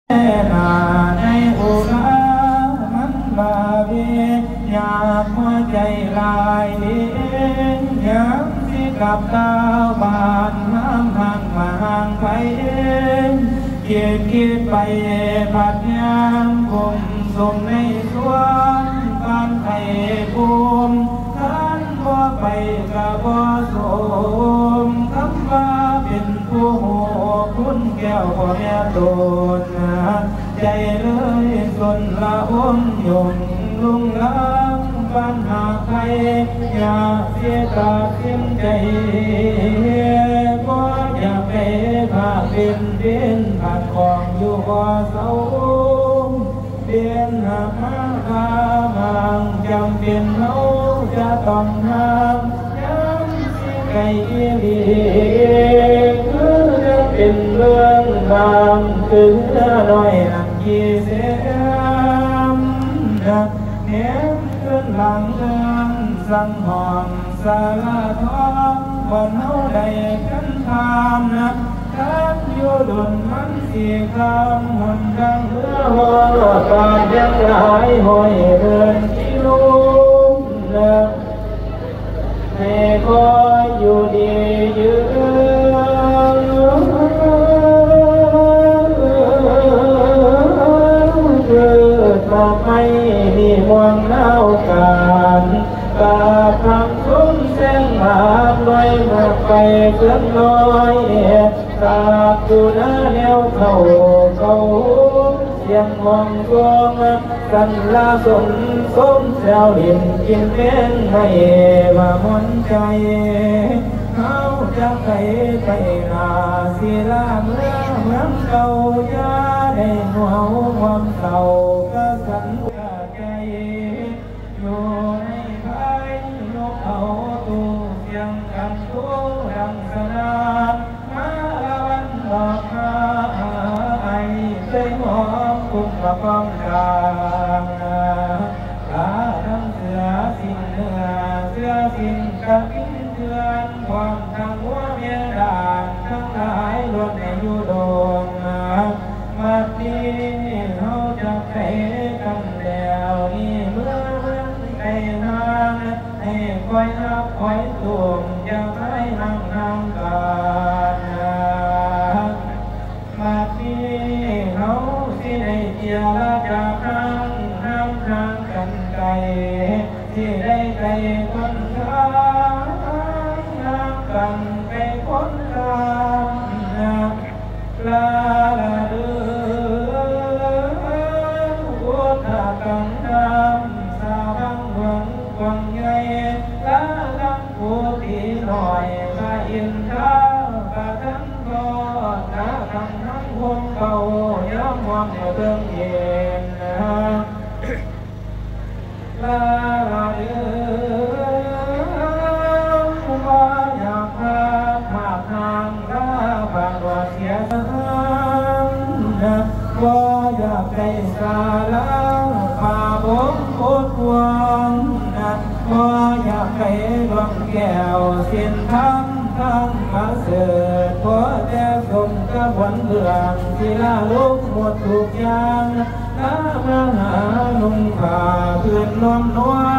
ໜ້າໃນອຸລາມັນວ່າເວ ຢາກຫົວໃຈຫຼາຍເດ ຍາມຊິກັບຕາບ້ານ ມາຫ້າງມາຫ້າງໄຜ ຄິດຄິດໄປພັດຍາມກຸ້ມສຸມໃນສວນ ປານໄຂ້ພູມ ຄັນບໍ່ໄປກະບໍ່ສົມ ຄຳວ່າເປັນຜູ້ຮູ້ຄຸນແກ້ວພໍ່ແມ່ຕົນ ໃຈເລີຍສົນລະອົງຍົງລຸງລາງ ບັນຫາໄພ ຢາກຊິຕັດສິນໃຈ ບໍ່ຢາກໄປພາກເປັນເວນ ຂັດຂ້ອງຢູ່ບໍ່ເຊົາ ເປັນຫາກມາພາມາງ ຈຳເປັນເຮົາຈະຕ້ອງຫ່າງ ຍາມຊິໄກອີ່ຫຼີ ຄືຈະເປັນເລື່ອງບາງ ຄືເຮືອນ້ອຍນັ້ນທີ່ແສນ ແນມຄືນຫຼັງເຮືອນສັງຫ້ອງສາລາທອງ ບ່ອນເຮົາໄດ້ກັນຜ່ານ ຄັນຢູ່ດົນມັນຊິຂ້າມຫົນທາງເມືອ ຮອດບາດຍັງຫຼາຍຮ້ອຍເດີນກິໂລ ໃຫ້ຄອຍຢູ່ດີຢືນ ເກີດມາໃໝ່ນີ້ມ່ວງນາວການ ກາບຄຳຊົມແສງບານລອຍໝອກໄປເຄື່ອນລອຍ ສາບຢູ່ໜ້າແນວເຂົ້າເຂົາ ສຽງຮ້ອງໂຮມ ສັນລະສົນສົມແຊວຫຼິ້ນກິນແມງໄມ້ວ່າມ່ວນໃຈ ເຮົາຈະໄກໄປໜ້າ ສິລາເມືອເມືອງເກົ່າ ຢ່າໄດ້ຫົວເຮົາຄວາມເສົ້າກະສັນໃຈ ຢູ່ໃນພາຍນົກເຂົາຕູ້ ສຽງກັນໂທດັງສະໜານ ມາລະວັນດອກໄມ້ ໃສ່ຫອມກຸ້ມປະກອງກາງ ລານຳເສືອສິງເໜືອ ເສືອສິງກະບິນເຖື່ອນ ພ້ອມທັງງົວແມ່ດ່ານ ທັງຫຼາຍລ້ວນໃນຢູ່ດົງ ບັດນີ້ເຮົາຈະໄປກັນແລ້ວ ນີ້ເມືອເມືອງໄກຫ່າງ ໃຫ້ຄອຍຮັບຄອຍໂຕມ ຢ່າໄປຫ່າງຫ່າງກັນ ບັດນີ້ເຮົາຊິໄດ້ເຈລະຈາຫ່າງ ຫ່າງຫ່າງກັນໄກ ຊິໄດ້ໄກຄົນທາງ ຫ່າງກັນໄກຄົນທາງ ລາລາເດີ ອຸດທະກັງນຳ ສາບັງເມືອງກວ້າງໃຫຍ່ ລາລັງໂກຕີນ້ອຍ ພະອິນທາປະທັນທອດ ນາຄັງທັງໂຮມເກົ່າ ຍາມຮ່ວມເບິ່ງເຫັນ ລາລາເອີ ບໍ່ຢາກພາດພາກຫ່າງລາ ບາດວ່າເສຍສັນ ບໍ່ຢາກໄດ້ສາລາ ພາບົງໂພດພວງ ບໍ່ຢາກໄດ້ດວງແກ້ວ ສິນທຳທາງປະເສີດ ຂໍແຕ່ສົມກະບວນເບື້ອງ ສິລາລົງໝົດທຸກຢ່າງ ນາມາຫານຸ່ງຜ້າພື້ນນອມນວນ